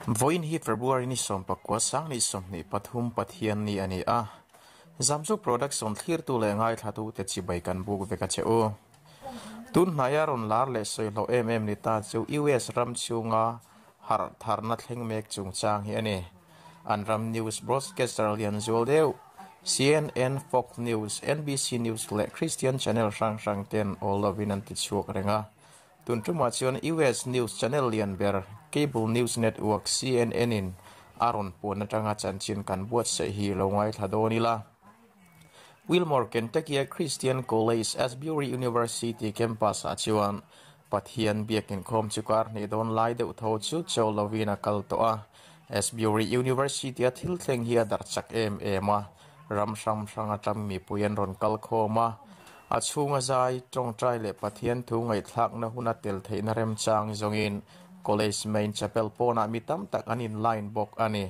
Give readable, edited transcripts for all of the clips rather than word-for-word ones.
Vawiin hi February ni 19 2023 Pathian ni a ni a, Zamzuk Production thlirtu leh ngaithlatute chibai kan buk vek a che u. Tun hnaia rawn lar leh sawi hlauh em em ni ta chu US ram chhunga harh tharna thleng mek chungchang hi a ni. An ram news broadcaster lian zual deuh CNN, Fox News, NBC News leh Christian channel hrang hrang ten awl lovin an tichhuak reng a. Tun tumah chuan US news channel lian ber Cable News Network, CNN, in a rawn puan atanga chanchin kan buatsaih hi lo ngaithla dawn ila. Wilmore, Kentucky-a Christian College, Asbury University campus-ah chuan Pathian biak inkhawm chu kar hnih dawn lai deuh tho chu chaw lovin a kal tawh a. Asbury University-a thil thleng hi a darh chak em em a, ram hrang hrang atang mipui an rawn kal khawm a. A chhunga zai, tawngtai leh Pathian thu ngaihthlakna huna tel theihna remchang zawngin College Main Chapel pawnah mi tam tak an in line bawk a ni.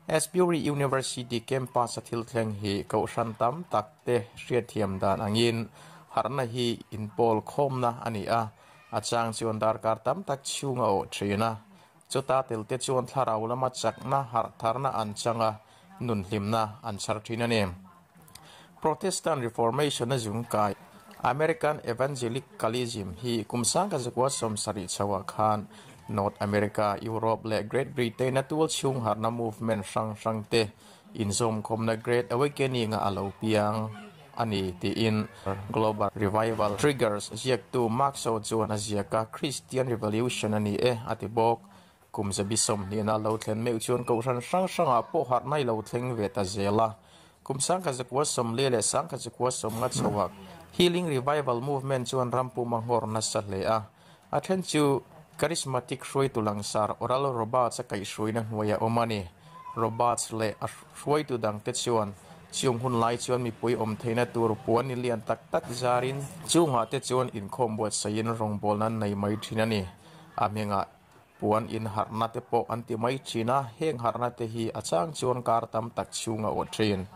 Asbury University campus-a thil thleng hi kohhran tam tak te hriatthiam dan angin harhna hi inpawl khawmna a ni a, a chang chuan darkar tam tak chhung a awh thin a. Chuta tel te chuan thlarau lama chakna, harh tharna an chang a, nun hlimna an chhar thin a ni. Protestant Reformation a zung kai American Evangelicalism hi kum 1970 chhoah khan North America, Europe leh Great Britain a tual chhung harhna movement hrang hrang te inzawmkhawmna Great Awakening-a a lo piang a ni tiin Global Revival Triggers ziaktu Mark Shaw chuan a ziak a, Christian Revolution a ni e a ti bawk. Kum zabi sawmhnihna lo thlen meuh chuan kohhran hrang hrangah pawh harhna i lo thleng ve ta zel a. Kum 1940 leh 1950 chhoah Healing Revival Movement chuan ram pum a nghawr nasa hle a. A then chu Charismatic hruaitu langsar Oral Roberts a kaihhruaina hnuaia awm a ni. Roberts leh a hruaitu dangte chuan chung hun lai chuan mipui awm theihna tur puan ni lian tak tak zarin chungah te chuan inkhawm buatsaihin rawngbawlna an nei mai thin a ni. A hmingah Puan in harhna te pawh an ti mai thin a, heng harhna te hi a chang chuan kar tam tak chhung a awh thin.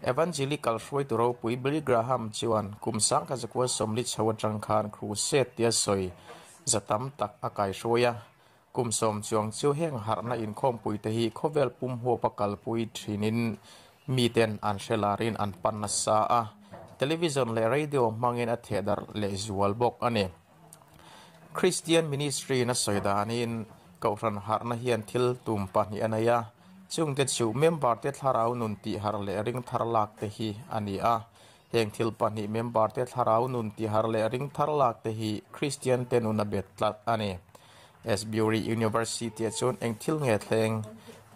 Evangelical hruaitu ropui Billy Graham chuan kum 1940 chho atang khan crusade tia sawi za tam tak a kaihruai a. Kum sawm chuang chu heng harhna inkhawmpui te hi khawvel pum huapa kalpui thinin miten an hre larin an pan nasa a, television leh radio hmangin a thehdarh lehzual bawk a ni. Christian Ministry in a sawi danin Kohhran harhna hian thil tum pahnih a nei a, chungte chu member te thlarau nun tih harh leh ring thar lak te hi a ni a. Heng thil pahnih member te thlarau nun tih harh leh ring thar lak te hi Christian te nun a bet tlat a ni. Asbury University ah chuan eng thil nge thleng?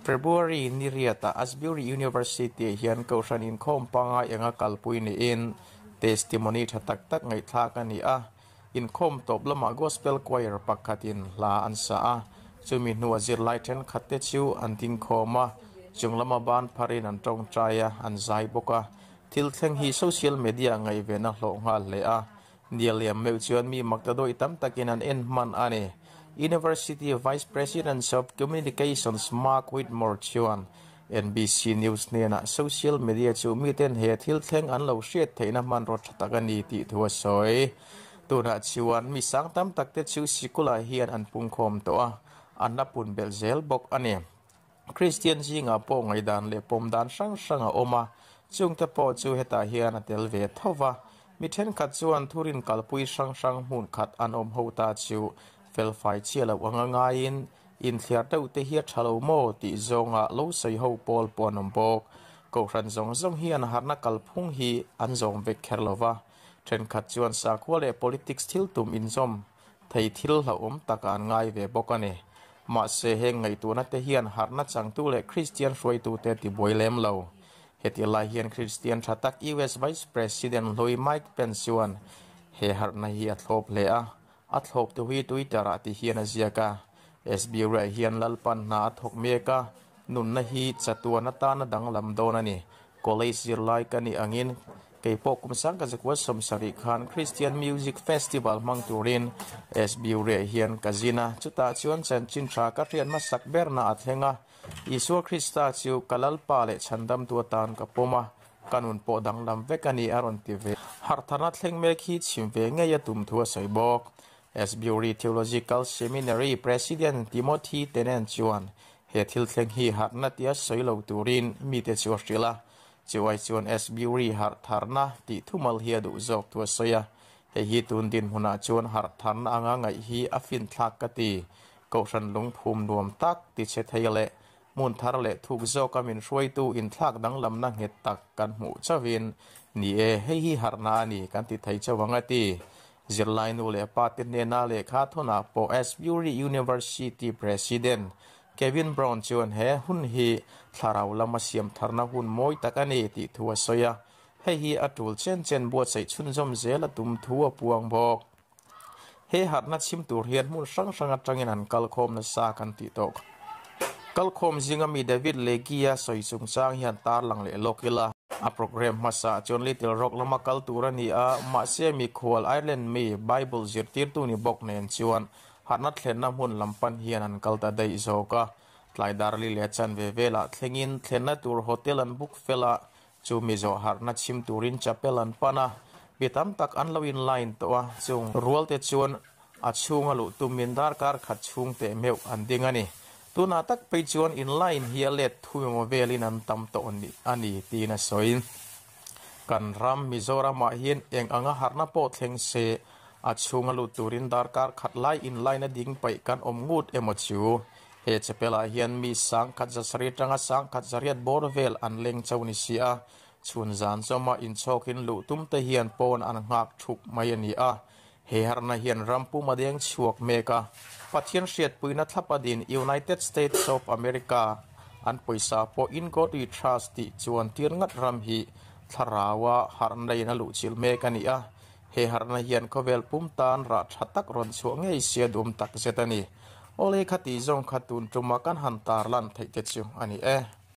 February ni riatah Asbury University ah hian Kohhran inkhawm pangai enga kalpui niin testimony tha tak tak ngaihthlak a ni a. Inkhawm tawp lamah Gospel Choir pakhatin hla an sa a, chumi hnuah zirlai thenkhatte chu an dingkhawm a, chung lama ban pharin an tawngtai a, an zai bawk a. Thil thleng hi social media ngaihven a hlawh nghal hle a, Nialiam meuh chuan mi makta dawih tam takin an en hman a ni. University Vice President of Communications Mark Whitmore chuan NBC News hnenah social media chu miten he thil thleng an lo hriat theihna hmanraw tha tak a ni tih thu a sawi. Tunah chuan mi sang tam tak te chu sikulah hian an pungkhawm tawh a, an la pun belh zel bawk a ni. Kristian zingah pawh ngaihdan leh pawm dan hrang hrang a awm a, chungte pawh chu hetah hian a tel ve tho va. Mi thenkhat chuan thurin kalpui hrang hrang hmun khat an awm ho ta chu felfai chiah loh anga ngaiin Inthliar deuh te hi a tha lo maw tih zawngah lo sawi ho pawl pawh an awm bawk. Kohhran zawng zawng hian harhna kalphung hi an zawm vek kher lo va, thenkhat chuan sakhua leh politics thil tum inzawm thei thil hlauhawm takah an ngai ve bawk a ni. Mahse, heng ngaihtuahna te hian harhna changtu leh Kristian hruaitute a tibuai lem lo. Heti lai hian Kristian tha tak US Vice President hlui Mike Pence chuan he harhna hi a thlawp hle a, A thlawp tu hi Twitter ah ti hian a ziak a, SB Ray hian Lalpan hna a thawk mek a, nunna hi chatuan atana danglam dawn a ni. College zirlai ka nih angin kei pawh kum 1970 khan Christian Music Festival hmang turin SB Ray hian ka zin a, chutah chuan chanchin tha ka hriat hmasak berna a thleng a, Isua Krista chu ka Lalpa leh chhandamtu atan ka pawm a, Ka nun pawh danglam vek a ni a rawn ti ve. Harhtharna thleng mek hi chhim ve ngei a tum thu a sawi bawk. Asbury Theological Seminary President Timothy Tennent chuan, He thil thleng hi harhna tia sawi lo turin mite chu a hrilh a, chuai chuan Asbury harh tharna tih thumal hi a duh zawk thu a sawi a. Hei hi tun dinhmunah chuan harh tharna anga ngaih hi a finthlak ka ti. Kohhran lungphum nuam tak tichhe thei leh hmun thar leh thuk zawka min hruaitu inthlak danglamna nghet tak kan hmuh chauhin, ni e, hei hi harhna a ni kan ti thei chauh ang a ti. Zirlai nu leh pa te hnena lehkha thawnah pawh Asbury University President Kevin Brown chuan he hun hi thlarau lama siam tharna hun mawi tak a ni tih thu a sawi a, hei hi a tul chen chen buatsaih chhunzawm zel a tum thu a puang bawk. He harhna chhim tur hian hmun hrang hrang atangin an kalkhawm nasa kan tih tawh. Kalkhawm zinga mi David Legia sawi chungchang hian tarlang leh lawk ila. A programme hmasa chuan Little Rock lama kal tur a ni a, mahse mikhual Ireland mi Bible zirtirtu ni bawk nen chuan harhna thlenna hmun lam pan hian an kal ta daih zawk a. Tlai darli leh chanve velah thlengin thlenna tur hotel an book fel a, Chu mi zawh harhna chhim turin chapel an pan a, mi tam tak an lo in line tawh a, chung rualte chuan a chhunga luh tumin darkar khat chhung teh meuh an ding a ni. Tunah tak phei chuan in line hi a let thu emaw velin an tam tawh a ni tiin a sawi. Kan ram Mizoramah hian eng anga harhna pawh thleng se a chhunga lut turin darkar khat lai in line a ding paih kan awm ngut emaw chu He chapel-ah hian mi sangkhat zasarih atanga sangkhat zariat bawr vel an leng chauh ni si a, chhun zan zawma inchhawkin luh tum te hian pawn an nghak thup mai a ni a. He harhna hian ram pum a deng chhuak mek a, Pathian hriatpuina thlap a din United States of America an pawisa pawh In God We Trust tih chuan tir ngat ram hi thlaraua harhna in a luhchilh mek a ni a. He harhna hian khawvel pum tan rah tha tak rawn chhuah ngei sia dum tak zet a ni. Awle kha tih zawng kha tun tuma kan han tar lan theih te chu a ni e.